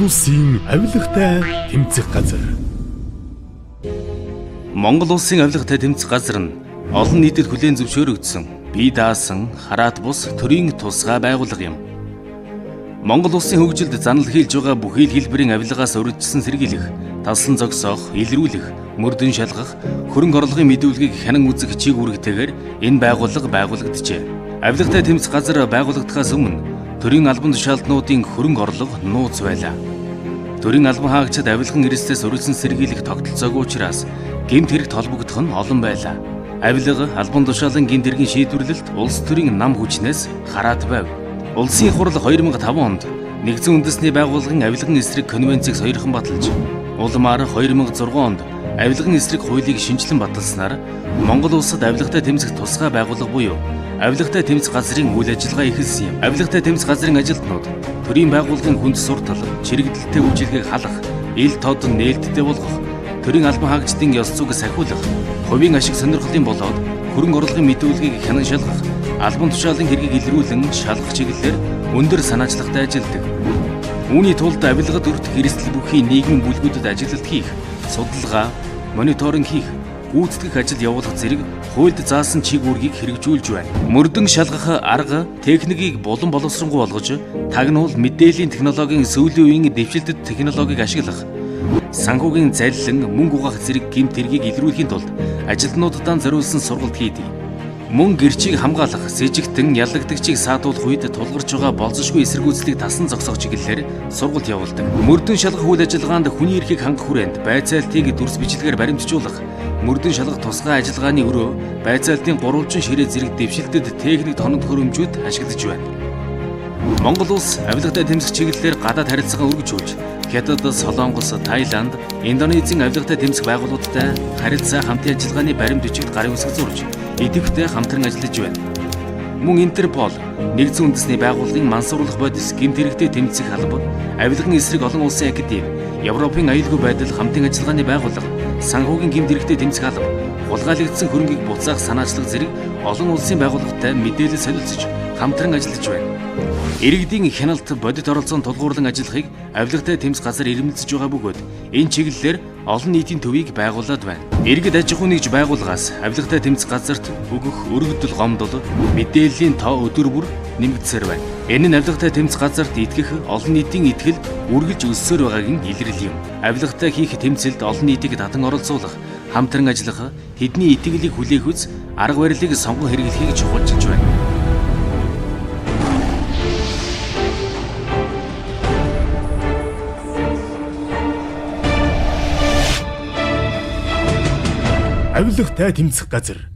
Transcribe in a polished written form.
Улсын авилгатай тэмцэх газар. Монгол улсын авилгатай тэмцэх газар нь олон нийтэд хүлээн зөвшөөрөгдсөн, бие даасан, хараат бус төрийн тусгай байгууллага юм. Монгол улсын хөгжилд занал хийлж байгаа бүхий л хэлбэрийн авилгаас өрөжсөн сэргийлэх, таслан зогсоох, илрүүлэх, мөрдөн шалгах, хөрөнгө орлогын мэдүүлгийг хянан үзэх чиг үүрэгтэйгээр энэ байгууллага байгуулагджээ. Авилгатай тэмцэх газар байгуулагдахаас өмнө төрийн албан тушаалтнуудын хөрөнгө орлого нууц байлаа. Төрийн албан хаагчид авилган эрсдлээс өрөлсөн сэргийлэх тогтолцоогүй учраас гэмт хэрэг толбогдох нь олон байлаа. Авилга, албан тушаалын гэмт хэргийн шийдвэрлэлт улс төрийн нам хүчнээс хараат байв. Улсын их хурл 2005 онд Нэгдсэн Үндэсний Байгууллагын авилгын эсрэг конвенцийг сойрхон баталж, улмаар 2006 онд авилгын эсрэг хуулийг шинэчлэн баталснаар Монгол улсад авилгатай тэмцэх тусгай байгууллага буюу авилгатай тэмцэх газрын үйл ажиллагаа эхэлсэн юм. Авилгатай тэмцэх газрын ажилтнууд төрийн байгууллагын хүнд суртал, чирэгдэлтэй үйлчилгээг халах, ил тод нээлттэй болгох, төрийн албан хаагчдын ёс зүйг сахиулах, хувийн ашиг сонирхлын болоод хөрөнгө орлогын мэдүүлгийг хянан шалгах, албан тушаалын хэргийг илрүүлэн шалгах чиглэлээр өндөр санаачлагтай ажилладаг. Үүний тулд авилгад өртөх эрсдэл бүхий нийгмийн бүлгүүдэд ажиллалт хийх, судалгаа, мониторинг хийх, гүйцэтгэх ажил явуулах зэрэг хуульд заасан чиг үүргийг хэрэгжүүлж байна. Мөрдөн шалгах арга, техникийг булан боловсронгуй болгож, тагнуул мэдээллийн технологийн сүүлийн үеийн дэвшилтэт технологиг ашиглах, санхүүгийн заллин, мөнгө угаах зэрэг гэмт хэргийг илрүүлэхийн тулд ажилтнууддаа зориулсан сургалт хийдэг. Мөн гэрчийг хамгаалах, сэжигтэн яллагдагчийг саадуулах үед тулгарч байгаа болзошгүй эсэргүүцлийг тасан зогсоох чиглэлээр сургалт явуулдаг. Мөрдөн шалгах үйл ажиллагаанд хүний эрхийг хангах хүрээнд байцаалтыг дүрс бичлэгээр баримтжуулах, мөрдөн шалгах тусгай ажиллагааны өрөө, байцаалтын гурвалжин ширээ зэрэг дэвшилтэд техник тоног төхөөрөмжүүд ашиглаж байна. Монгол улс авилгатай тэмцэх чиглэлээр гадаад харилцаагаа өргөжүүлж, Хятад, Солонгос, Таиланд, Индонезийн авилгатай тэмцэх байгууллагуудтай харилцаа хамтын ажиллагааны баримт бичигт гарын үсэг зурж, идэвхтэй хамтран ажиллаж байна. Мөн Интерпол, Нэгдсэн Үндэсний Байгууллагын мансууруулах бодис, гэмт хэрэгтэй тэмцэх алба, авилгын эсрэг олон улсын академи, Европын аюулгүй байдал хамтын ажиллагааны байгууллага, санхүүгийн гэмт хэрэгтэй тэмцэх алба, хулгайлагдсан хөрөнгийг буцаах санаачлаг зэрэг олон улсын байгууллагатай мэдээлэл солилцож, хамтран ажиллаж байна. Иргэдийн хяналт бодит оролцоон тулгуурлан ажиллахыг авилгатай тэмцэх газар ирмэлзэж байгаа бөгөөд энэ чиглэлээр олон нийтийн төвийг байгуулад байна. Иргэд аж ахуй нэгж байгууллагаас авилгатай тэмцэх газарт өгөх өргөдөл гомдол мэдээллийн тоо өдөр бүр нэмэгдсээр байна. Энэ нь авилгатай тэмцэх газарт итгэх олон нийтийн итгэл үргэлж өссөөр байгаагийн илрэл юм. Авилгатай хийх тэмцэлд олон нийтийг татан оролцуулах, хамтран ажиллах, тэдний итгэлийг хүлээх үз арга барилыг сонгон хэрэглэхийг чухалчилж байна. Авилгатай тэмцэх газар.